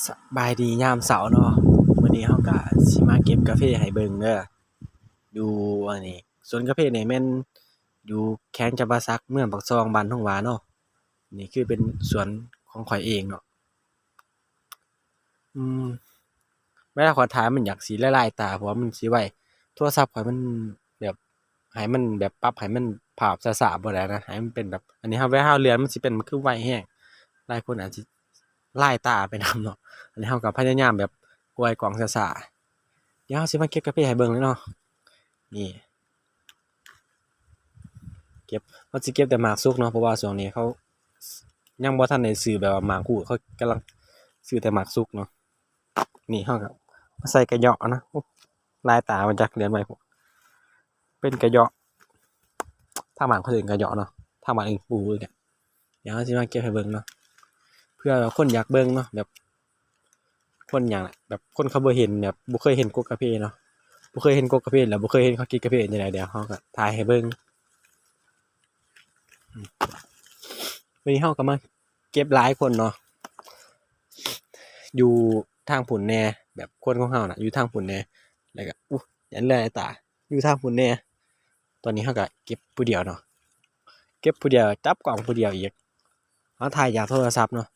ສະບາຍດີຍາມເຊົ້າເນາະ, ມື້ນີ້ເຮົາກະຊິມາເກັບກາເຟໃຫ້ເບິ່ງເດີ. ຢູ່ອັນນີ້ ສວນກາເຟນີ້ແມ່ນຢູ່ແຂວງຈຳປາສັກ ເມືອງປາກຊ່ອງ ບ້ານທົ່ງຫວາເນາະ. ນີ້ຄືເປັນສວນຂອງຂ້ອຍເອງເນາະ. ອືມ ເວລາຂ້ອຍຖ່າຍມັນຢາກຊິລາຍໆຕາ ເພາະວ່າມັນຊິໄວ, ໂທລະສັບຂ້ອຍມັນແບບ ໃຫ້ມັນແບບປັບໃຫ້ມັນພາບຊ້າໆບໍ່ໄດ້ນະ, ໃຫ້ມັນເປັນແບບ ອັນນີ້ເຮົາ ເວລາເຮົາເລື່ອນມັນຊິເປັນ ມັນຄືໄວແຮງ, ຫຼາຍຄົນອາດຊິລາຍຕາໄປນຳເນາະ. ອັນນີ້ເຮົາກໍພະຍາຍາມແບບປ່ອຍກ້ອງຊ້າໆ. ດຽວເຮົາຊິມາເກັບກາເຟໃຫ້ເບິ່ງເລີຍເນາະ. ນີ້ ເກັບ ເຮົາຊິເກັບແຕ່ໝາກສຸກເນາະ, ເພາະວ່າຊ່ວງນີ້ເຂົາຍັງບໍ່ທັນໄດ້ຊື້ແບບວ່າໝາກຂູດ, ເຂົາກຳລັງຊື້ແຕ່ໝາກສຸກເນາະ. ນີ້ເຮົາກໍມາໃສ່ກະເຍາະນະ. ໂອ້ ລາຍຕາມັນຈັກເລື່ອນໄວໂພດ, ເປັນກະເຍາະ, ທາງບ້ານເຂົາເອີ້ນກະເຍາະເນາະ, ທາງບ້ານອື່ນບໍ່ຮູ້ຄືກັນ. ດຽວເຮົາຊິມາເກັບໃຫ້ເບິ່ງເນາະ ເພື່ອວ່າຄົນຢາກເບິ່ງເນາະ, ແບບຄົນຫຍັງລະ ແບບຄົນເຂົາບໍ່ເຫັນ ແບບບໍ່ເຄີຍເຫັນກົກກາເຟເນາະ, ບໍ່ເຄີຍເຫັນກົກກາເຟ ແລ້ວບໍ່ເຄີຍເຫັນເຂົາເກັບກາເຟເປັນຈັ່ງໃດ. ດຽວເຮົາກໍຖ່າຍໃຫ້ເບິ່ງ. ອືມ ມື້ນີ້ເຮົາກໍມາເກັບຫຼາຍຄົນເນາະ, ຢູ່ທາງພຸ້ນແດ່ ແບບຄົນຂອງເຮົານະ ຢູ່ທາງພຸ້ນແດ່, ແລ້ວກໍ ອຸ ຢ່າເລີຍຕາ ຢູ່ທາງພຸ້ນແດ່. ຕອນນີ້ເຮົາກໍເກັບຜູ້ດຽວເນາະ, ເກັບຜູ້ດຽວ ຈັບກ້ອງຜູ້ດຽວອີກ. ເຮົາຖ່າຍຈາກໂທລະສັບເນາະ,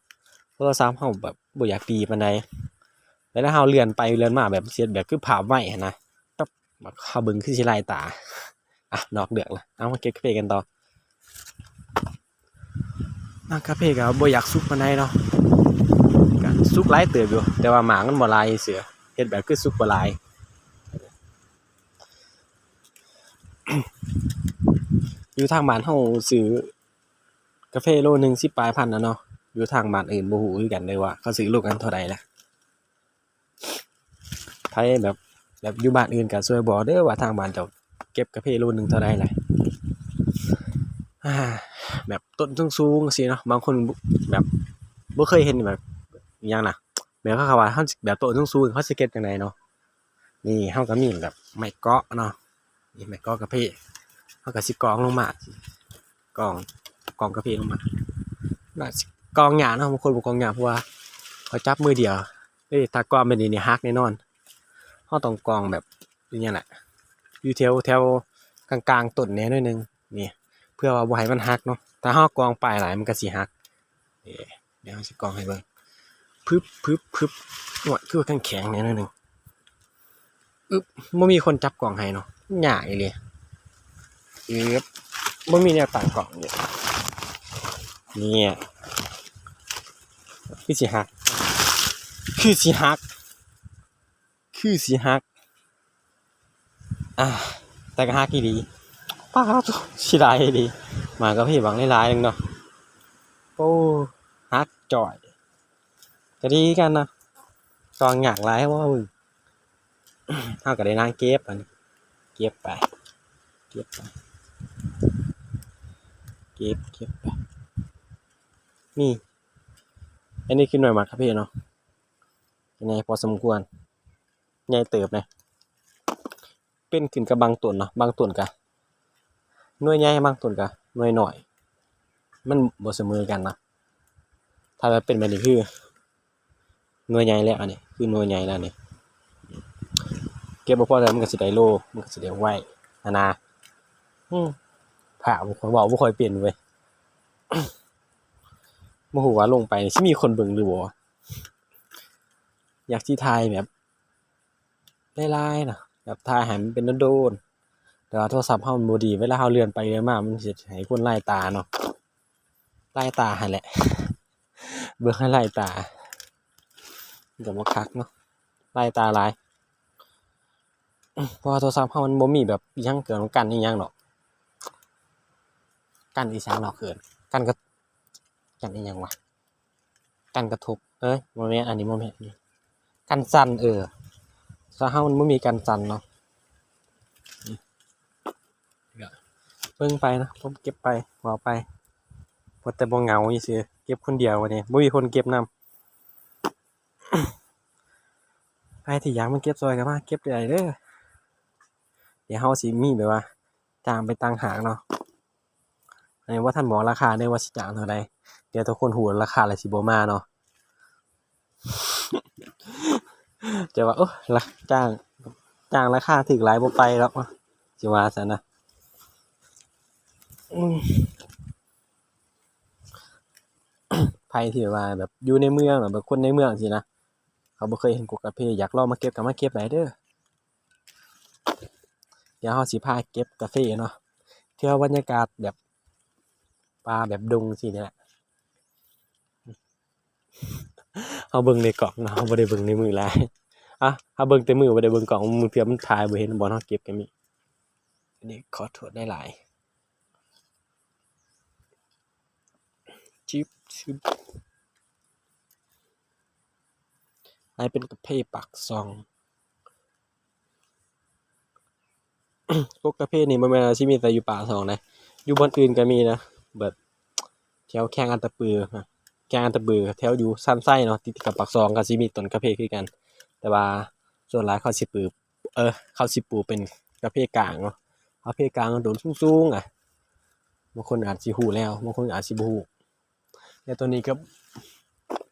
ໂທລະສັບເຮົາແບບບໍ່ຢາກດີປານໃດ, ເວລາເຮົາເລື່ອນໄປເລື່ອນມາ ແບບເຮັດແບບຄືພາບໄວຫັ້ນນະ, ປັບ ເຮົາເບິ່ງຄືຊິລາຍຕາ. ອ່ະ ນອກເລື່ອງລະ, ເອົາ ມາເກັບກາເຟກັນຕໍ່. ໝາກກາເຟກໍບໍ່ຢາກສຸກປານໃດເນາະ, ກໍສຸກຫຼາຍເຕີບຢູ່ ແຕ່ວ່າໝາກມັນບໍ່ຫຼາຍຊື່, ເຮັດແບບຄືສຸກບໍ່ຫຼາຍ. ຢູ່ທາງບ້ານເຮົາຊື້ກາເຟໂລໜຶ່ງສິບປາຍພັນນະເນາະ, ຢູ່ທາງບ້ານອື່ນບໍ່ຮູ້ຄືກັນເດີວ່າເຂົາຊື້ໂລກັນເທົ່າໃດລະ. ໃຜແບບ ແບບຢູ່ບ້ານອື່ນກໍຊ່ວຍບອກເດີວ່າທາງບ້ານເຈົ້າເກັບກາເຟໂລໜຶ່ງເທົ່າໃດລະ. ອາ ແບບຕົ້ນສູງໆ ຈັ່ງຊີ້ເນາະ, ບາງຄົນແບບບໍ່ເຄີຍເຫັນແບບ ອີຫຍັງນະ ແບບເຂົາວ່າເຮົາແບບຕົ້ນສູງໆ ເຮົາຊິເກັບຈັ່ງໃດເນາະ. ນີ້ເຮົາກໍມີແບບໄມ້ເກາະເນາະ, ນີ້ໄມ້ເກາະກາເຟ, ເຮົາກໍຊິກອງລົງມາ ກອງ ກອງກາເຟລົງມາ. ກໍຊິກອງຍາກເນາະ, ບາງຄົນບໍ່ກອງຍາກ ເພາະວ່າເຮົາຈັບມືດຽວ. ເອີ ຖ້າກອງແບບນີ້ນີ້ຫັກແນ່ນອນ. ເຮົາຕ້ອງກອງແບບ ຢູ່ນີ້ແຫຼະ ຢູ່ແຖວ ແຖວກາງໆຕົ້ນແດ່ໜ້ອຍໜຶ່ງ ນີ້ ເພື່ອວ່າບໍ່ໃຫ້ມັນຫັກເນາະ, ຖ້າເຮົາກອງປາຍຫຼາຍມັນກໍຊິຫັກ. ເອີ ດຽວເຮົາຊິກອງໃຫ້ເບິ່ງ. ປຶບ ປຶບ ປຶບ. ໂອ້ຍ ຄືວ່າແຂງໆແດ່ໜ້ອຍໜຶ່ງ. ອຶບ ບໍ່ມີຄົນຈັບກ້ອງໃຫ້ເນາະ, ຍາກອີ່ຫຼີ. ອຶບ ບໍ່ມີແນວຕັ້ງກ້ອງເດ. ນີ້ ຄືຊິຫັກ ຄືຊິຫັກ ຄືຊິຫັກ. ອ່າ ແຕ່ກໍຫັກອີ່ຫຼີ. ປາດໂທ້ ເສຍດາຍອີ່ຫຼີ, ໝາກກາເຟບັກຫຼາຍໆໜຶ່ງເນາະ. ໂອ້ ຫັກຈ່ອຍ. ກໍດີຄືກັນນະ, ກອງຍາກຫຼາຍ. ເຮົາກໍໄດ້ນັ່ງເກັບ ອັນນີ້ ເກັບໄປ ເກັບໄປ ເກັບ ເກັບໄປ. ນີ້ ອັນນີ້ຄືໜ່ວຍໝາກກາເຟເນາະ, ໃຫຍ່ພໍສົມຄວນ ໃຫຍ່ເຕີບເດ. ເປັນຂຶ້ນກັບບາງຕົ້ນເນາະ, ບາງຕົ້ນກະໜ່ວຍໃຫຍ່ ບາງຕົ້ນກະໜ່ວຍນ້ອຍ, ມັນບໍ່ສະເໝີກັນເນາະ. ຖ້າວ່າເປັນແບບນີ້ຄືໜ່ວຍໃຫຍ່ແລ້ວ, ອັນນີ້ຄືໜ່ວຍໃຫຍ່ແລ້ວນີ້. ເກັບບໍ່ພໍໃສ່ ມັນກໍຊິໄດ້ໂລ, ມັນກໍຊິໄດ້ໄວຫັ້ນນະ. ອືມ ພາກ ຂ້ອຍເວົ້າບໍ່ຄ່ອຍເປັນເວີຍ. ບໍ່ຮູ້ວ່າລົງໄປຊິມີຄົນເບິ່ງຫຼືບໍ່. ຢາກຊິຖ່າຍແບບ ຫຼາຍໆນະ, ແບບຖ່າຍໃຫ້ມັນເປັນໂດນໆ, ແຕ່ວ່າໂທລະສັບເຮົາມັນບໍ່ດີ, ເວລາເຮົາເລື່ອນໄປເລື່ອນມາ ມັນຊິເຮັດໃຫ້ຄົນລາຍຕາເນາະ, ລາຍຕາຫັ້ນແຫຼະ, ເບິ່ງໃຫ້ລາຍຕາ ມັນກໍບໍ່ຄັກເນາະ, ລາຍຕາຫຼາຍ. ເພາະວ່າໂທລະສັບເຮົາມັນບໍ່ມີແບບອີ່ຫຍັງເກີນກັນອີ່ຫຍັງດອກ, ກັນອີ່ຫຍັງເນາະ, ເກີນ ກັນກະ ກັນອີ່ຫຍັງວະ? ກັນກະທົບ ເອີຍ ບໍ່ແມ່ນ ອັນນີ້ບໍ່ແມ່ນ ກັນສັ່ນ ເອີ ໂທລະສັບເຮົາມັນບໍ່ມີກັນສັ່ນເນາະ. ເບິ່ງໄປນະ ເກັບໄປ ເວົ້າໄປ ວ່າແຕ່ບໍ່ເຫງົາຊື່ໆ ເກັບຄົນດຽວ ບັດນີ້ບໍ່ມີຄົນເກັບນຳ. ໃຜທີ່ຢາກມາເກັບຊ່ອຍກໍມາເກັບໄດ້ເດີ, ດຽວເຮົາຊິມີແບບວ່າ ຈ້າງໄປຕ່າງຫາກເນາະ. ອັນນີ້ບໍ່ທັນບອກລາຄາເດີວ່າຊິຈ້າງເທົ່າໃດ, ດຽວຖ້າຄົນຮູ້ລາຄາແລ້ວຊິບໍ່ມາເນາະ. ຈະວ່າ ໂອ້ ລະ ຈ້າງ ຈ້າງລາຄາຖືກຫຼາຍ ບໍ່ໄປດອກ ຊິວ່າຊັ້ນນະ. ອືມ ໃຜທີ່ວ່າແບບຢູ່ໃນເມືອງ ແບບຄົນໃນເມືອງຊີ້ນະ ເຂົາບໍ່ເຄີຍເຫັນກົກກາເຟ ຢາກລອງມາເກັບກໍມາເກັບໄດ້ເດີ. ດຽວເຮົາຊິພາເກັບກາເຟເນາະ ເທື່ອບັນຍາກາດແບບປ່າແບບດົງຊີ້ແຫຼະ. ເຮົາເບິ່ງໃນກ້ອງເນາະ ເຮົາບໍ່ໄດ້ເບິ່ງໃນມືຫຼາຍ. ອ່ະ ເຮົາເບິ່ງແຕ່ມື ບໍ່ໄດ້ເບິ່ງກ້ອງ ບາງເທື່ອມັນຖ່າຍບໍ່ເຫັນ ບ່ອນເຮົາເກັບກໍມີ. ອັນນີ້ຂໍໂທດຫຼາຍໆ. ຊຶບ ຊຶບ ອັນນີ້ເປັນກາເຟປາກຊ່ອງ. ກົກກາເຟນີ້ບໍ່ແມ່ນວ່າຊິມີແຕ່ຢູ່ປາກຊ່ອງເດ້ ຢູ່ບ່ອນອື່ນກໍມີນະ ແບບແຖວແຂວງອັດຕະປືນະ ແຂວງອັດຕະປື ແຖວຢູ່ຊານໄຊເນາະ ຕິດກັບປາກຊ່ອງກໍຊິມີຕົ້ນກາເຟຄືກັນ ແຕ່ວ່າສ່ວນຫຼາຍເຂົາຊິປູກ ເອີ ເຂົາຊິປູກເປັນກາເຟກາງເນາະ ກາເຟກາງຕົ້ນສູງໆ ອະ ບາງຄົນອາດຊິຮູ້ແລ້ວ ບາງຄົນອາດຊິບໍ່ຮູ້. ແລ້ວໂຕນີ້ກໍ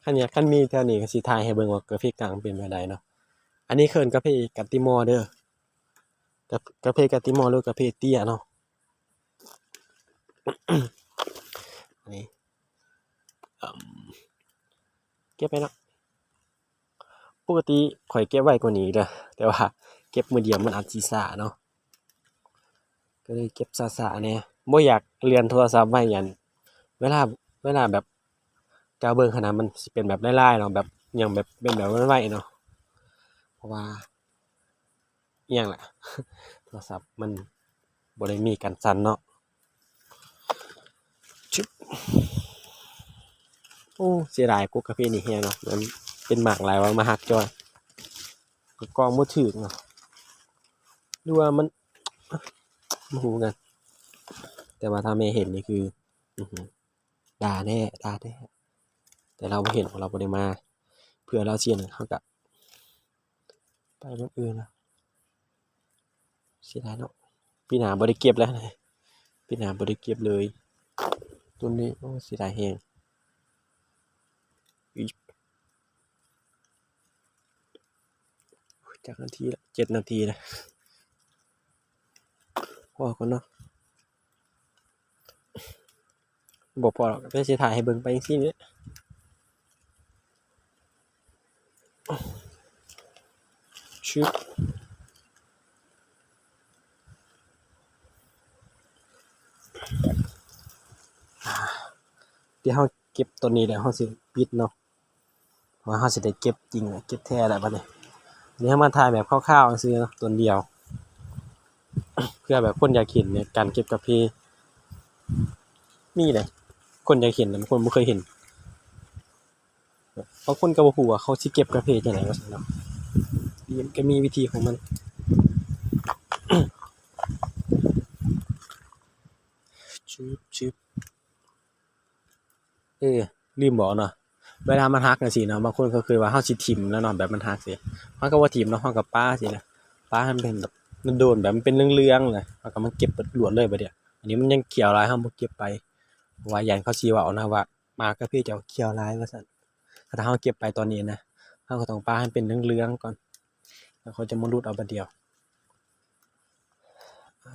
ຄັນຢາກ ຄັນມີແຖວນີ້ກໍຊິຖ່າຍໃຫ້ເບິ່ງວ່າກາເຟກາງເປັນແບບໃດເນາະ. ອັນນີ້ເອີ້ນກາເຟກາຕິມໍເດີ ກາ ກາເຟກາຕິມໍ ຫຼືກາເຟເຕ້ຍເນາະ. ອັນນີ້ ເອີ່ມ ເກັບໄປເນາະ. ປົກກະຕິຂ້ອຍເກັບໄວກວ່ານີ້ເດີ ແຕ່ວ່າເກັບມື້ດຽວມັນອາດຊິຊ້າເນາະ ກໍເລີຍເກັບຊ້າໆແດ່ ບໍ່ຢາກເລື່ອນໂທລະສັບໄວ້ ຢ້ານເວລາ ເວລາແບບຈະເບິ່ງຫັ້ນນະ ມັນຊິເປັນແບບລາຍໆເນາະ ແບບຫຍັງແບບ ເປັນແບບໄວໆເນາະ ເພາະວ່າ ອີ່ຫຍັງລະ ໂທລະສັບມັນບໍ່ໄດ້ມີກັນສັ່ນເນາະ. ຊຶບ ໂອ້ ເສຍດາຍກົກກາເຟນີ້ແຮງເນາະ ມັນເປັນໝາກຫຼາຍວ່າ ມາຫັກຈ້ອຍ ກໍກອງບໍ່ຖືກເນາະ ຫຼືວ່າມັນ ບໍ່ຮູ້ຄືກັນ ແຕ່ວ່າຖ້າແມ່ເຫັນນີ້ຄື ອືຫື ດ່າແທ້ ດ່າແທ້ ແຕ່ລາວບໍ່ເຫັນ ເພາະລາວບໍ່ໄດ້ມາ ເພື່ອລາວຊິເຫັນ ເຮົາກະໄປມື້ອື່ນລະ. ເສຍດາຍເນາະ ປີໜ້າບໍ່ໄດ້ເກັບແລ້ວ ປີໜ້າບໍ່ໄດ້ເກັບເລີຍ ຕົ້ນນີ້ ໂອ້ ເສຍດາຍແຮງ. ອີກ ຈັກນາທີລະ ເຈັດນາທີລະ ພໍກ່ອນເນາະ. ບໍ່ພໍດອກ ດຽວຊິຖ່າຍໃຫ້ເບິ່ງໄປຈັ່ງຊີ້ແຫຼະ. ຊຶບ ດຽວເຮົາເກັບຕອນນີ້ແລ້ວ ເຮົາຊິປິດເນາະ. ວ່າເຮົາຊິໄດ້ເກັບຈິງ ເກັບແທ້ແລ້ວບັດນີ້. ອັນນີ້ເຮົາມາຖ່າຍແບບຄ່າວໆຊື່ເນາະ ຕົນດຽວ ເພື່ອແບບຄົນຢາກເຫັນໃນການເກັບກາເຟ ມີເດ້ ຄົນຢາກເຫັນ ແຕ່ບາງຄົນບໍ່ເຄີຍເຫັນ ບາງຄົນກໍບໍ່ຮູ້ວ່າເຂົາຊິເກັບກາເຟຈັ່ງໃດວ່າຊັ້ນເນາະ. ມັນກໍມີວິທີຂອງມັນ. ຊຶບ ຊຶບ ເອີ ລືມບອກເນາະ ເວລາມັນຫັກຈັ່ງຊີ້ເນາະ ບາງຄົນກໍຄິດວ່າເຮົາຊິຖິ້ມແລ້ວເນາະ ແບບມັນຫັກຊີ້ ເຮົາກໍບໍ່ຖິ້ມເນາະ ເຮົາກໍປະຊີ້ນະ ປະໃຫ້ມັນເປັນແບບໂດນໆ ແບບມັນເປັນເຫຼືອງໆນະ ເຮົາກໍມາເກັບລວດເລີຍບັດນີ້. ອັນນີ້ມັນຍັງຂຽວຫຼາຍ ເຮົາບໍ່ເກັບໄປ ເພາະວ່າຢ້ານເຂົາຊິເວົ້ານະວ່າ ໝາກກາເຟເຈົ້າຂຽວຫຼາຍວ່າຊັ້ນ. ຖ້າເຮົາເກັບໄປຕອນນີ້ນະ ເຮົາກໍຕ້ອງປະໃຫ້ມັນເປັນເຫຼືອງໆກ່ອນ ແລ້ວເຂົາຈະມາຫຼຸດເອົາບາດດຽວ. ອາ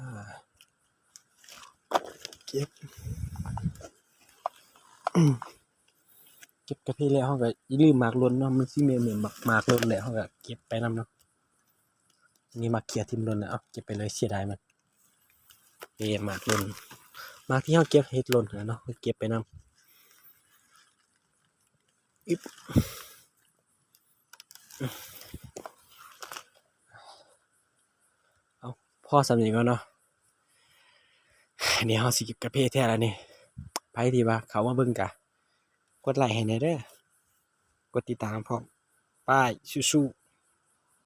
ເກັບ ເກັບກາເຟແລ້ວ ເຮົາກໍຢ່າລືມໝາກຫຼົ່ນເນາະ ມັນຊິມີໝາກ ໝາກຫຼົ່ນແລ້ວ ເຮົາກໍເກັບໄປນຳເນາະ. ອັນນີ້ໝາກເຂຍຖິ້ມຫຼົ່ນນະ ເອົາເກັບໄປເລີຍ ເສຍດາຍມັນ. ເອີ ໝາກຫຼົ່ນ ໝາກທີ່ເຮົາເກັບເຮັດຫຼົ່ນຫັ້ນນະເນາະ ເກັບໄປນຳ. ອຶບ ເອົາ ພໍສ່ຳນີ້ກ່ອນເນາະ. ນີ້ເຮົາຊິເກັບກາເຟແທ້ແລ້ວນີ້. ໃຜທີ່ວ່າເຂົ້າມາເບິ່ງກະກົດໄລໃຫ້ແດ່ເດີ ກົດຕິດຕາມພ້ອມ. ໄປ ສູ້ໆ.